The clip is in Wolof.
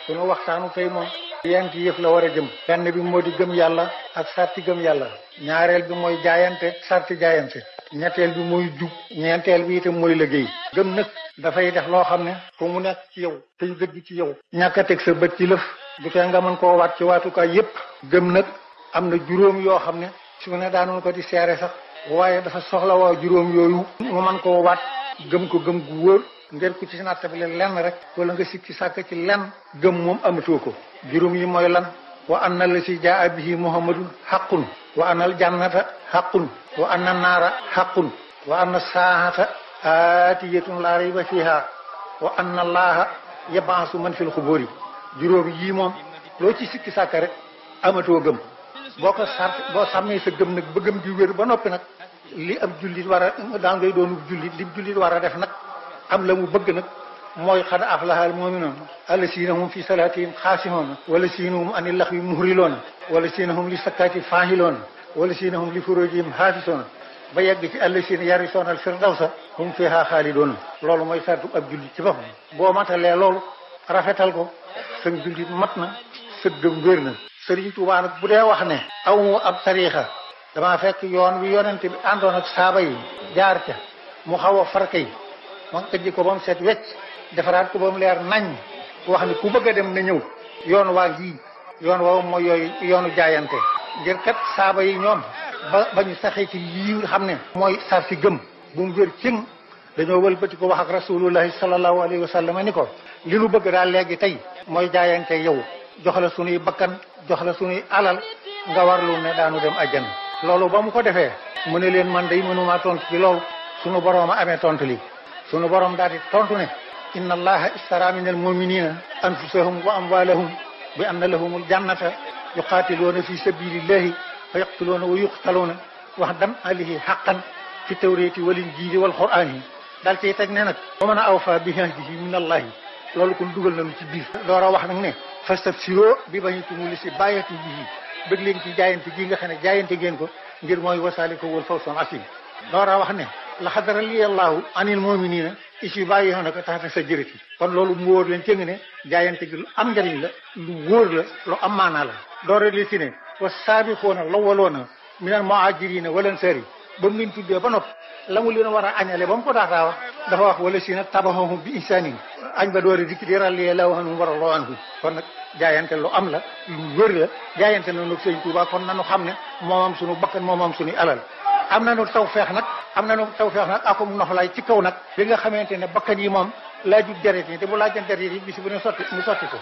sunu waxtaanu tey moom yenti yëf la war a jëm. benn bi moo di gëm yàlla ak sarti gëm yàlla. ñaareel bi mooy jaayante sarti jaayante. ñetteel bi mooy jub. ñeenteel bi itam mooy liggéey. gëm nag dafay def loo xam ne fu mu nekk ci yow tey dëgg ci yow. ñàkk a teg sa bët ci lëf du tee nga mën koo waat ci waatukaay yépp. gëm nag am na juróom yoo xam ne su ne daanoon ko di seere sax waaye dafa soxla waa juróom yooyu mu mën koo waat gëm ko gëm gu wóor ngir ku ci nattabile lenn rek wala nga sikki sàkk ci lenn gëm moom amatoo ko. juróom yi mooy lan? wa anna la si jaa bihi muhammadun haqqun wa anna al jannata haqqun wa anna naara haqqun wa anna saahata aatiyatun laa rayba fiha wa anna allaha yab'asu man fil xuburi. juróom yii moom loo ci sikki sàkk rek amatoo gëm. boo ko boo sàmmee sa gëm nag ba gëm di wér ba noppi nag li am jullit war a daa ngay doonu jullit li jullit war a def nag am la mu bëgg nag mooy xad aflahal mu'minuun allasiina hum fi salaatihim xaashi'uun wallasiina hum anil laxwi muhriluun wallasiina hum li sakkaati faa'iluun wallasiina hum li furuujihim haafizuun ba yegg ci allasiina yarisuuna al firdawsa hum fiihaa xaaliduun. loolu mooy sartu ab jullit ci boppam. boo matalee loolu rafetal ko sa jullit mat na sa gëm wér na. Sëriñ Tuubaa nag bu dee wax ne aw ab tariixa damaa fekk yoon wi yonente bi àndoon ak saaba yi jaar ca mu xaw a farka yi ma tëjji ko ba mu set wecc defaraat ko ba mu leer nañ wax ni ku bëgg a dem na ñëw yoon waa ngi yoon woowu mooy yooyu yoonu jaayante. ngir kat saaba yi ñoom ba ñu saxee ci lii xam ne mooy sar si gëm bu mu wér cëng dañoo wëlbati ko wax ak rasulullahi sallallahu alayhi wa sallam ni ko li nu bëgg daal léegi tey mooy jaayante yow jox la sunuy bakkan jox la sunuy alal nga warlu ne daanu dem àjjana. loolu ba mu ko defee mu ne leen man day mënuma tontu ci loolu sunu borom a amee tontu li sunu borom daal di tontu ne inna allaha istara min al muminina anfusahum wa amwalahum bi anna lahumul jannata yuqatiluuna fi sabilillahi fa yaqtuluuna wa yuqtaluuna wa'dan alayhi haqqan fi tawrati wal injili wal qur'ani daal ciy teg ne nag wa man awfa bi ahdihi min allahi loolu kon dugal nañu ci biir. door a wax nag ne fastabsiroo bi bañitumul si bàyyatu bii bëgg leen ci jaayante gi nga xam ne jaayante ngeen ko ngir mooy wasaalika wal fawzul asiim. door a wax ne laqad radiyallahu anil mu'minina is yubayyi'unaka tahta sajrati. kon loolu mu wóor leen cëng ne jaayante gi lu am njariñ la lu wóor la lu am maanaa la. door a leen si ne wa saabiquuna lawwaluuna minal muhaajiriina wal ansaari ba mu leen tuddee ba noppi la mu leen war a añale ba mu ko daataa wax dafa wax wala si nag tabaxahum bi ihsaanin añ ba doore dikk di radiyallahu anhum wa radu anhu. kon nag jaayante lu am la lu wër la jaayante na nag Sëñ Tuubaa kon nanu xam ne moomam sunu bakkan moomam sunu alal. am nañu tawfeex nag akum noflaay ci kaw nag bi nga xamante ne bakkan yi moom laajut deret yi te bu laajan deret yi bis bu ne sotti mu sotti ko.